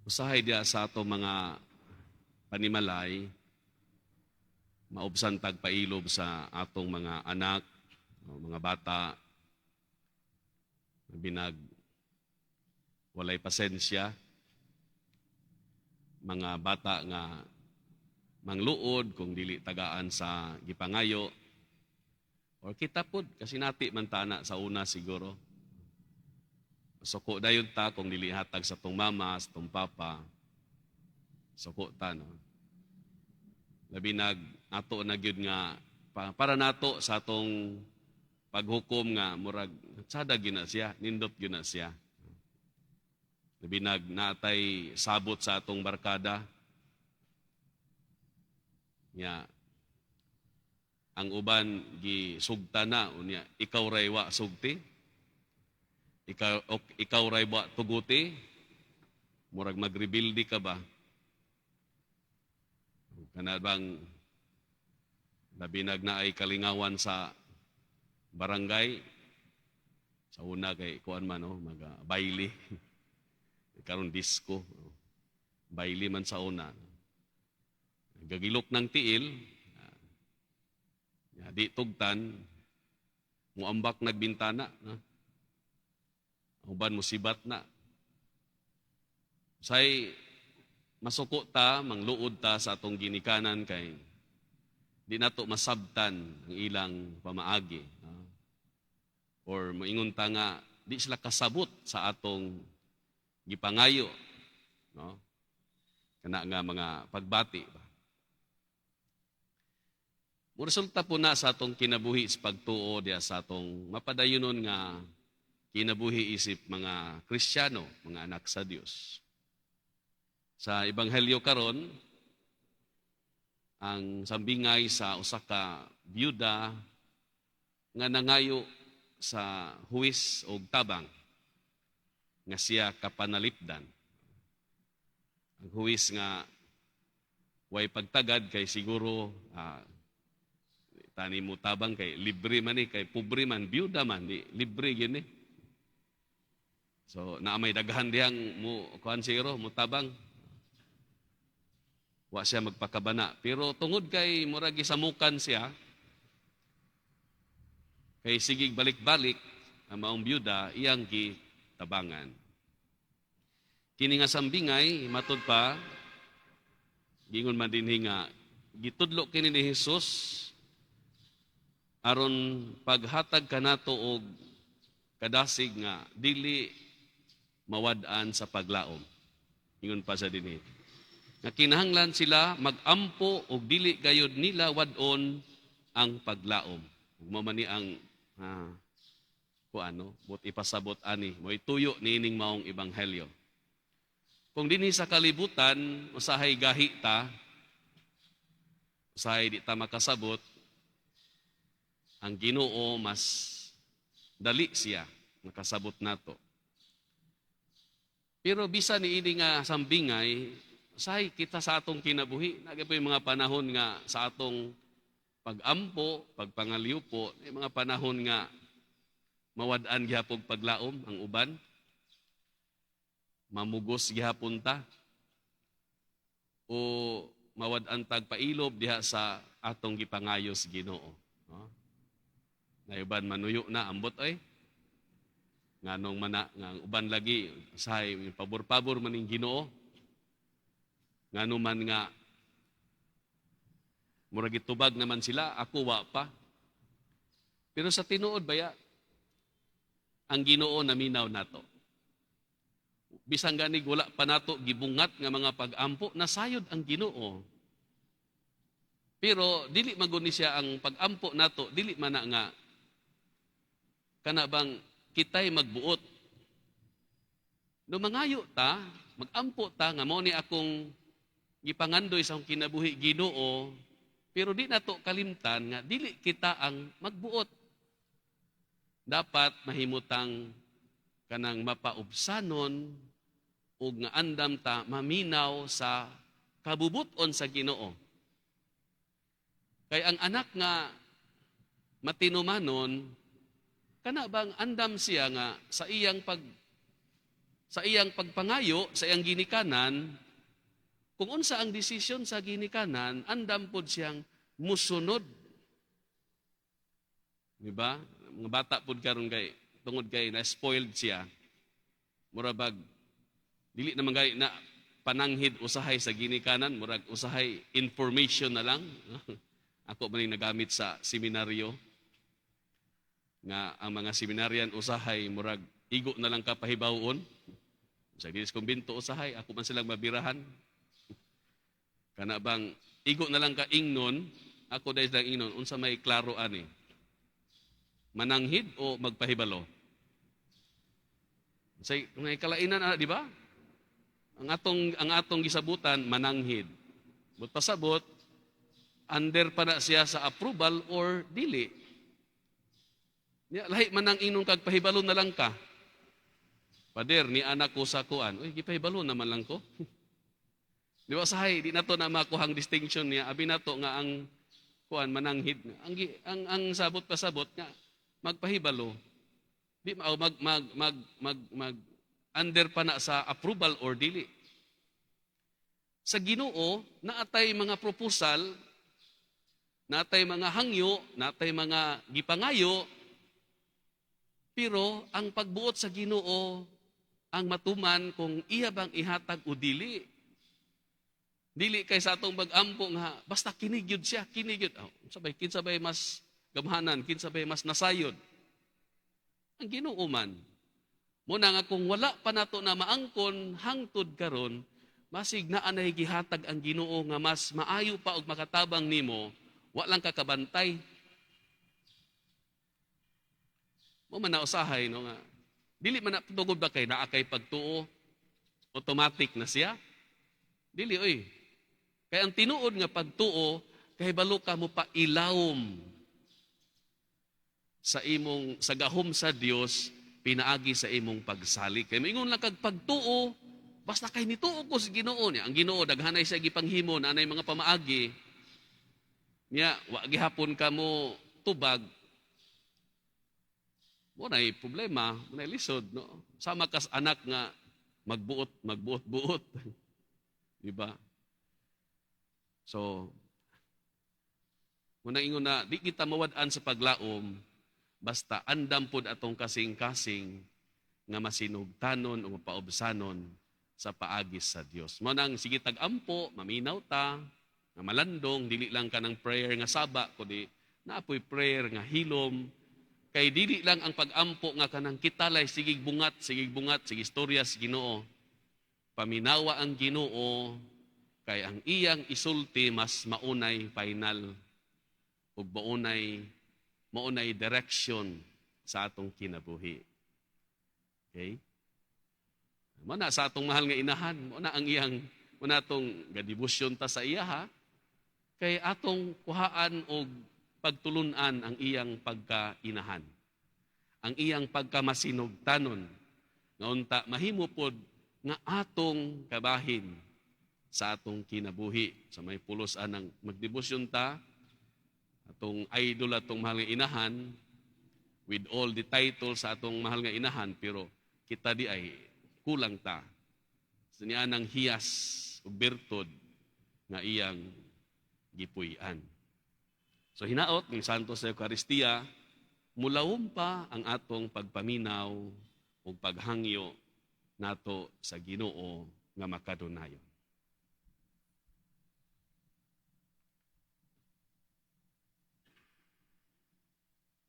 Usahay diya sa ato mga panimalay, maubsan tag pailob sa atong mga anak, o mga bata, binag walay pasensya, mga bata nga mangluod kung dili tagaan sa gipangayo, or kita pod kasi nati man tana sa una siguro. Suko dayon ta kung dili hatag sa tong mama, sa tong papa. Suko ta, no. Labi nag ato na gyud nga para nato sa atong paghukom nga murag tsada gyud na siya, nindot gyud na siya. Labi nag natay sabot sa atong barkada. Nya ang uban gisugta na, unya ikaw ray wa sugti. Ikaw ray wa tuguti. Murag magrebilde ka ba? Kana bang labi nag naay kalingawan sa barangay sa una kay kuan man, no, maga baile, karon disco, no? Baile man sa una, gagilok ng tiil ya, di tugtan, muambak nagbintana, no? Ang uban musibat na. Say masuko ta, mangluod ta sa atong ginikanan kay di nato masabtan ang ilang pamaagi, no? Or moingon ta nga di sila kasabot sa atong gipangayo, no? Kana nga mga pagbati ba. Mo resulta po na sa atong kinabuhi sa pagtuo diya sa atong mapadayonon nga kinabuhi isip mga Kristiyano, mga anak sa Dios. Sa Ebanghelyo karon, ang sambingay sa usa ka byuda nga nangayo sa huwis og tabang nga siya kapanalipdan. Ang huwis nga way pagtagad kay siguro tani mo tabang kay libre man ni, kay pobre man, byuda man, di libre gyud ni. So naa may daghan dihang mo kuan siguro mo tabang. Wa siya magpakabana, pero tungod kay murag gisamukan siya kay sigig balik-balik ang maong byuda, iyang gitabangan. Kini nga sambingay matud pa gingon man dinhi nga gitudlo kini ni Hesus aron paghatag kanato og kadasig nga dili mawad-an sa paglaom. Ingon pa sa dinhi nga kinahanglan sila magampo og dili gayud nila wad-on ang paglaom. Ug mao man ni ang kuano but ipasabot ani mo'y tuyo niining maong ebanghelyo. Kung dinhi sa kalibutan usahay gahi ta, usahay di ta makasabot, ang Ginoo mas dali siya makasabot nato. Pero bisan niini nga sambingay, usahay kita sa atong kinabuhi, naa po yung mga panahon nga sa atong pagampo, pagpangaliwpo, may mga panahon nga mawad-an gihapon paglaom ang uban. Mamugos gihapon ta o mawad-an tag pailob diha sa atong gipangayo sa Ginoo, no? Nayuban manuyo na ambot ay nganong mana nga ang uban lagi say pabor-pabor maning Ginoo, ngano man nga murag gitubag naman sila, ako wa pa. Pero sa tinuod baya, ang Ginoo naminaw nato. Bisan ganig wala pa nato gibungat nga mga pag-ampo, nasayod ang Ginoo. Pero dili maguni siya ang pag-ampo nato, dili man na nga kana bang kitay magbuot. No mangayo ta, magampo ta nga mao ni akong gipangandoy sa akong kinabuhi, Ginoo, pero di nato kalimtan nga dili kita ang magbuot. Dapat mahimutang kanang mapaubsanon ug nga andam ta maminaw sa kabubuton sa Ginoo. Kay ang anak nga matinumanon, kana bang andam siya nga sa iyang pag Sa iyang pagpangayo, sa iyang ginikanan, kung unsa ang desisyon sa ginikanan, andam pod siyang musunod. Di ba? Mga bata pod karon kay tungod kay na spoiled siya. Mura bag dili naman gani na pananghid usahay sa ginikanan, murag usahay information na lang. Ako man yung nagamit sa seminaryo nga ang mga seminaryan usahay murag igo na lang ka pahibawon. Sa dinis kumbinto usahay, ako man silang mabirahan. Kana bang igo na lang ka ingnon, ako dahil lang ingnon, unsa may klaro ani? Mananghid o magpahibalo? Say, may kalainan ana, di ba? Ang atong gisabutan, mananghid. But pasabot under pa na siya sa approval or dili. Nya lahi man ang inong kag pahibalo na lang ka. "Pader, ni anak ko sa kuan." "Uy, gipahibalo naman lang ko." Di ba sahay, di nato na makuhang distinction niya. Abi nato nga ang kuan mananghid. Ang sabot pasabot nga magpahibalo. Di ma mag mag mag mag, mag under pa na sa approval or dili. Sa Ginoo, naatay mga proposal, naatay mga hangyo, naatay mga gipangayo, pero ang pagbuot sa Ginoo ang matuman kung iya bang ihatag o dili. Dili kay sa atong pag-ampo nga basta kini gyud siya, kini gyud. Oh, sabay kinsa bay mas gamhanan, kinsa bay mas nasayod? Ang Ginoo man. Muna nga kung wala pa nato na maangkon hangtod karon, masig naa nay gihatag ang Ginoo nga mas maayo pa og makatabang nimo, wa lang ka kabantay. Mo man na usahay, no, nga dili man na tugod ba kay naa kay pagtuo, automatic na siya. Dili oy. Kay ang tinuod nga pagtuo, kahibalo ka mo pa ilawom sa imong sa gahom sa Dios pinaagi sa imong pagsalig. Kay moingon lang kag pagtuo, basta kay nituo ko sa Ginoo niya. Ang Ginoo daghanay siya gipanghimo, naanay mga pamaagi. Niya wa gihapon ka mo tubag. Mo nay problema, mo nay lisod, no. Sama kas anak nga magbuot, magbuot buot. Di ba? So, muna ingon na di kita mawad-an sa paglaom basta andam pod atong kasing-kasing nga masinugtanon o mapaubsanon sa paagis sa Dios. Mo nang sige tag-ampo, maminaw ta, nga malandong, dili lang ka ng prayer nga saba, kundi naapoy prayer nga hilom, kay dili lang ang pag-ampo nga kanang kitalay sigig bungat, sigig bungat, sige istorya sa Ginoo. Paminawa ang Ginoo kay ang iyang isulti mas maunay final ug maunay maunay direction sa atong kinabuhi. Okay? Mo na sa atong mahal nga inahan, mo na ang iyang mo na atong gadebosyon ta sa iya ha. Kay atong kuhaan og pagtulunan ang iyang pagkainahan. Ang iyang pagkamasinugtanon nga unta mahimo pod nga atong kabahin sa atong kinabuhi. Sa may pulos anang magdebosyon ta, atong idol atong mahal nga inahan, with all the titles sa atong mahal nga inahan, pero kita di ay kulang ta sa niya ng hiyas o bertud nga iyang gipuy-an. So hinaot ng Santo sa Eucharistia, mulawom pa ang atong pagpaminaw ug paghangyo nato sa Ginoo nga makadunayon.